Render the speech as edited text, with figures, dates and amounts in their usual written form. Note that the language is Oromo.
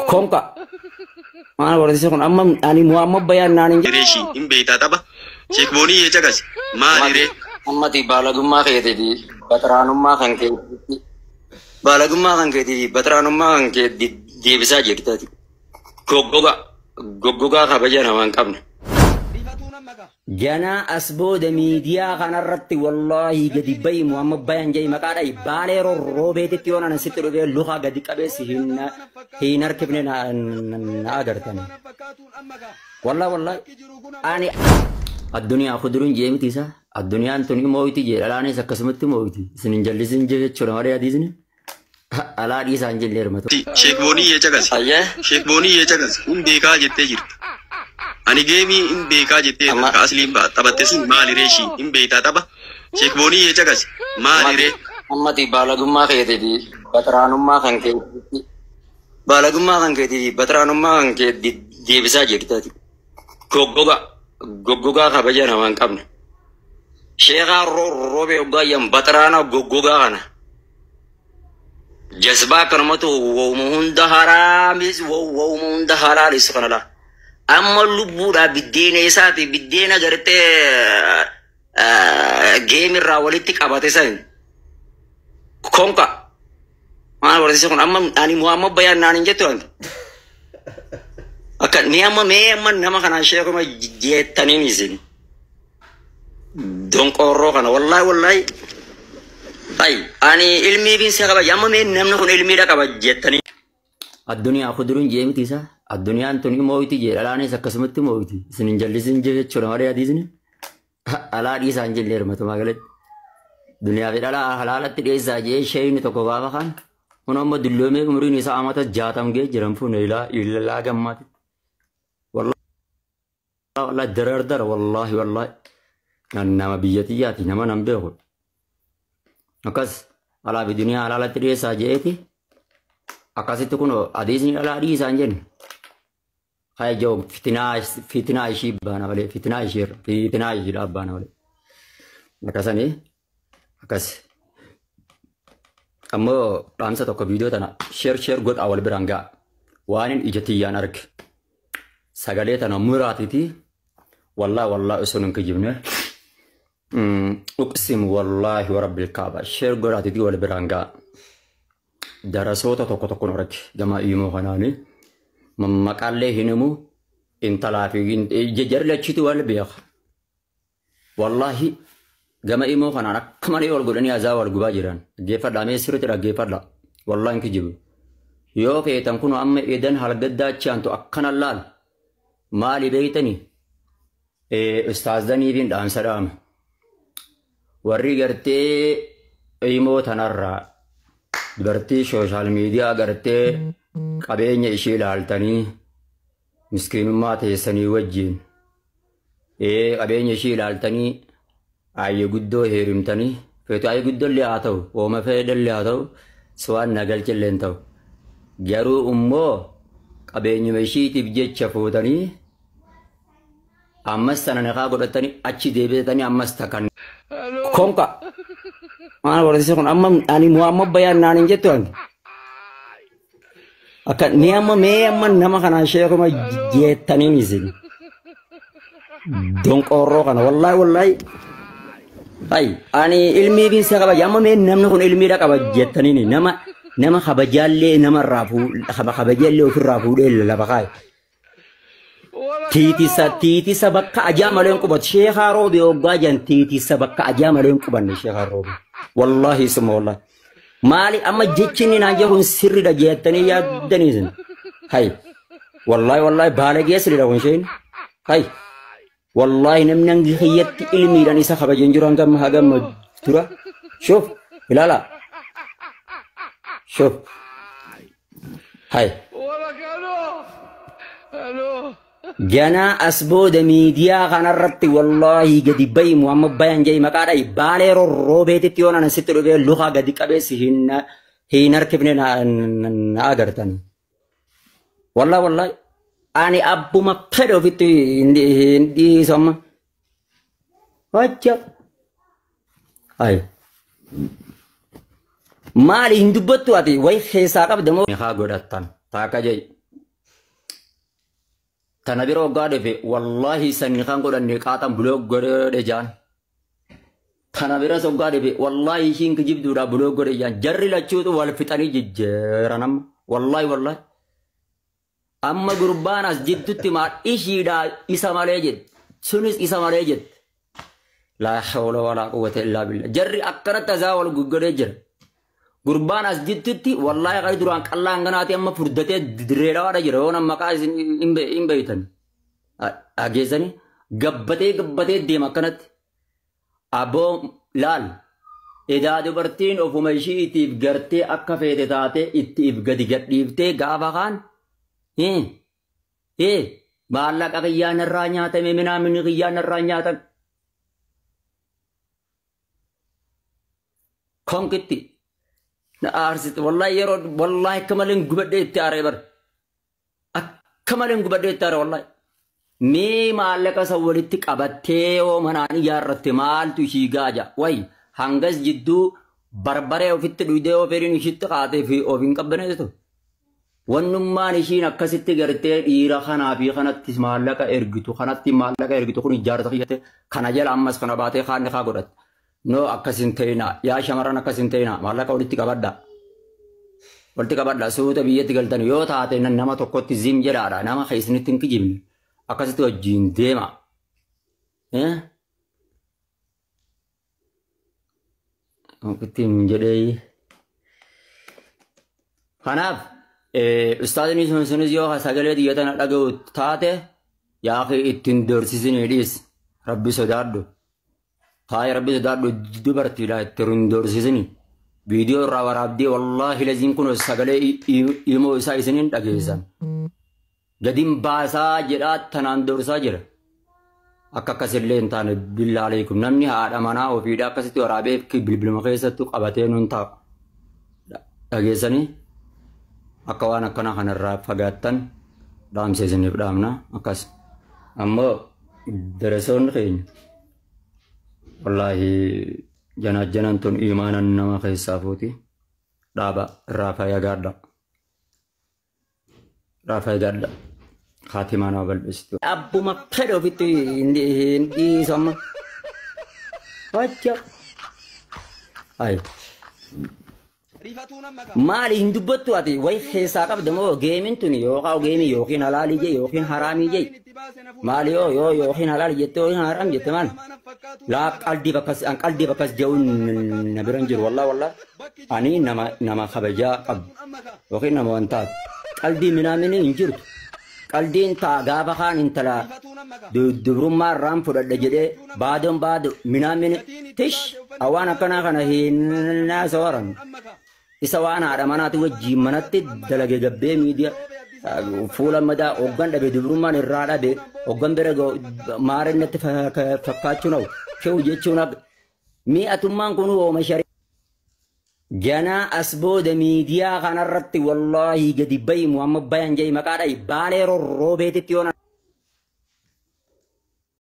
Konka. Maal barsiisa kun amma ani Muhammad Bayaan naan hin jedhu. Reeshi hin beektaa tapha. Sheek Boonii yee caqasi. Maali ree? Ammati baalagummaa keetii fi baxraanummaa kan keetii baalagummaa kan keetii fi baxraanummaa kan kee deebisaa jirtaati. Goggogaa goggogaa kabaja namaa hin qabne. Ganaa as booda miidiyaa kanarratti wallaahi gadi bahi Muhammad Bayaan jedhi maqaa dhahi baalee rorroobeetitti yoon anan sitti dhufee lukaa gadi qabeessi hin harkifne na agartan. Wallaahi wallaahi ani addunyaa kuduruun jee miti isaa addunyaan tun mooyti jee dhalaanis akkasumatti mooyti isin hin jallisin jee jechuudha malee hadiisni alaa dhiisaan jelle hirmatu. Sheek Boonii yee caqasi. Ayyee. Sheek Boonii yee caqasi. Hin beekaa jettee jirta. Ani geemii hin beekaa jettee Amma- ka asliin taphatte sun maali reeshi? Hin beektaa tapha. Sheek Boonii yee caqasi. Maali ree? Ammati baalagummaa keetii fi baxraanummaa kan keetii baalagummaa kan keetii fi baxraanummaa kan kee deebisaa jirtaati. Goggogaa goggogaa kabaja namaa hin qabne. Sheekaa roobee hoggaayyan baxraana goggogaa kana. Jazbaa akkanumatu wowuma hunda haraamis wowuma hunda halaalis kana laa. Amma lubbuudhaa biddeena isaati biddeena gartee geemirraa walitti qabate san. Konka. Maal barsiisa kun amma ani Muhammad Bayaan naan hin jettu wanti. Akka ni amma mee amma nama kanaan sheekuma jettaniin isin. Donqoorroo kana wallaahi wallaahi. Ay ani ilmii fi isa qaba amma mee namni kun ilmiidha qaba jettanii. Addunyaa kuduruun jee miti isaa addunyaan tun mooyti jee dhalaanis akkasumatti mooyti isin hin jallisin jee jechuudha malee hadiisni alaa dhiisaan jelle hirmatumaa galatti. Duniyaa fi dhalaa halaalatti dhiyeessaa jee sheeyni tokko gaafa kan kun amma dulloomee umriin isaa amata 60 ga'ee jiran fuune ilaa ilaa gammaati. Wallahi wallahi darardara wallahi wallahi nama biyya xiyyaati nama nan beeku. Akkas alaa fi duniyaa halaalatti dhiyeessaa jeeti akkasitti kun hadiisni dhalaa dhiisaan jenne. Kaya jau fitinaa fitinaa ishii baana malee fitinaa ishii fitinaa ishii baana malee. Akkasanii akkas. Ammoo dhaamsa tokko viidiyoo tana sheer sheer godhaa wal biraan ga'a. Waan hin ija tiyyaan arge. Sagalee tana muraatiiti. Wallaahi wallaahi osoo hin kijibne. Uqsim wallaahi warabbil kaaba. Sheer godhaatiiti wal biraan ga'a. Darasoota tokko tokkoon arge gama himoo kanaani. Maqaallee hin himu intalaa fi jarri lachiitu wal beeka. Wallaahi gama himoo kanaan akka malee wal godhanii azaa wal gubaa jiran. Dhaggeeffadhaa mee sirriitti dhaggeeffadhaa. Wallaahi hin kijibu. Yoo feetan kun amma edan halgaddaa achi aantu akkana laal. Maali beeytanii? Ustaazdaniifiin dhaamsa dhaama. Warri gartee himoo tanarraa dubartii sooshaal miidiyaa gartee qabeenya ishee ilaaltanii miskiinummaa teessanii wajjin qabeenya ishee ilaaltanii aayye guddoo heerumtanii feetu aayye guddollee haa ta'u ooma fedhallee haa ta'u siwaan nagalchillee hin ta'u. Garuu immoo qabeenyuma ishiitiif jecha fuutanii ammas sana naqaa godhatanii achi deebisatanii ammas takkan. Konka. Maal barsiisa kun amma ani Muhammad Bayaan naan hin jettu wanti. Akka ni amma mee amma nama kanaan sheekuma jettaniin isin. Donqoorroo kana wallaahi wallaahi. Ay ani ilmii fi isa qaba amma mee namni kun ilmiidha qaba jettaniin nama nama kabajaallee namarraa kabajaallee ofirraa fuudhee lafa kaa'e. Tiitisa tiitisa bakka ajaa malee hin qubatu. Sheekaa roobee hoggaa jiran tiitisa bakka ajaa malee hin qubanne sheekaa roobee. Wallaahi suma wallaahi. Maali amma jechi inni naan jedhu kun sirriidha jettanii yaaddanii isin. Hay. Wallaahi wallaahi baalagee sirriidha kun isheen. Hay. Wallaahi namni hangi kiyyatti ilmiidhaan isa kabajeen jiru hangam hagam dura. Shuf ilaala. Shuf. Hay. Ganaa as booda miidiyaa kanarratti wallaahi gadi bahi Muhammad Bayaan jedhi maqaa dhahi baalee rorroobeetitti yoon anan sitti dhufee lukaa gadi qabeessi hin harkifne na agartan. Wallaahi wallaahi ani abbuma fedhe ofitti hin dhiisu amma. Wajja. Ay. Maali hin dubbattu ati wayi keessaa qabda moo? Haa godhattan. Taaka jee. Tana bira hoggaa dhufe wallaahi sanni kan godhanne qaaxan buloo godhe jaan. Tana bira hoggaa dhufe wallaahi ishiin kijibduudha buloo godhe jaan. Jarri lachuutu wal fixanii jijjiiran amma. Wallaahi wallaahi. Amma gurbaan as jidduutti maal ishiidhaa isa malee jedhe. Sunis isa malee jedhe. Laa hawla walaa quwwata illaa billah. Jarri akkanatti azaa wal guggodhee jira. Gurbaan as jidduutti wallaahi qali duraan qallaan ganaati amma furdatee dirree dhawaadha jira. Yoo nama maqaa isin hin beeytan. Dhageessanii gabbatee gabbatee deema akkanatti. Aboo laal. Edaa dubartiin ofuma ishiitiif gartee akka feete taatee itti if gadi gadhiiftee gaafa kaan. Maallaqa kiyyaan irraa nyaatame minaamini kiyyaan irraa nyaatame. Konkitti. Na aarsite wallahi yeroo wallahi akka malee gubadhee itti aaree bara. Akka malee gubadhee itti aare wallahi. Mee maallaqa san walitti qabattee yoo manaan ijaarratte maaltu ishii gaaja. Wayi hangas jidduu barbaree ofitti dhuyidee yoo fedhiin ishitti kaatee fi of hin qabbaneessitu. Wannummaan ishiin akkasitti gartee dhiira kanaa fi kanatti maallaqa ergitu kanatti maallaqa ergitu kun ijaarsa kiyyate kana jala ammas kana baatee kaanni kaa godhatte. No akkas hin ta'inaa yaa shamarran akkas hin ta'inaa maallaqa walitti qabadhaa. Walitti qabadhaa suuta biyyatti galtan yoo taate nama tokkotti zim jedhaadha nama keessanitti hin kijibne akkasitti wajjin deema. Ittiin jedhee. Kanaaf ustaazni sunis yoo sagalee xiyya tana dhaga'u taate yaa ittiin doorsisinii dhiis rabbi sodaadhu. Haaya rabbi sodaadhu dubartiidha ittiin doorsisini. Viidiyoo irraa waraabdee wallaahi laziin kun sagalee ilmoo isaa isiniin dhageessan. Gadin baasaa jedhaa tanaan doorsaa jira. Akka akkasillee hin taane billaa aleekum namni haadha manaa ofiidha akkasitti waraabee bilbiluma keessattuu qabatee nuun taa'u. Dhageessanii akka waan akkanaa kanarraa fagaattan dhaamsa isiniif dhaamna akkas. Ammoo darasoonni keenya wallaahi janajjanan tun imaanan nama keessaa fuuti dhaaba irraa fayyagaadha. Irraa fayyagaadha. Kaatimaa nama bal'isitu. Abbuma fedhe ofitti hin dhiisu amma. Wajja. Ayi. Maali hin dubbattu ati wayi keessaa qabda moo geemin tuni yookaan geemii yookiin halaalii jee yookiin haraamii jee. Maali yoo yoo yookiin halaalii jette yookiin haraam jette maal? Laa qalbii bakkas an qalbii bakkas jehuun na bira hin jiru wallaa wallaa. Ani nama kabajaa qabu yookiin nama wantaati. Qalbii minaamini hin jirtu. Qalbiin taa gaafa kaan intala dubrummaa irraan fudhadha jedhee baadoon baado minaamini tish awwaan akkanaa kana hin naasawaran. Isa waan haadha manaati wajjin manatti dalage gabbee miidiyaa fuula madaa hoggan dhabe dubrummaan irraa dhabe hoggan bira maareen natti fakkaachuu na'u kewu jechuun mi'atummaan kun ooma shari. Ganaa as booda miidiyaa kanarratti wallaahi gadi bayi Muhammad Bayan jedhi maqaa dhahi baalee rorroobeetitti yoona.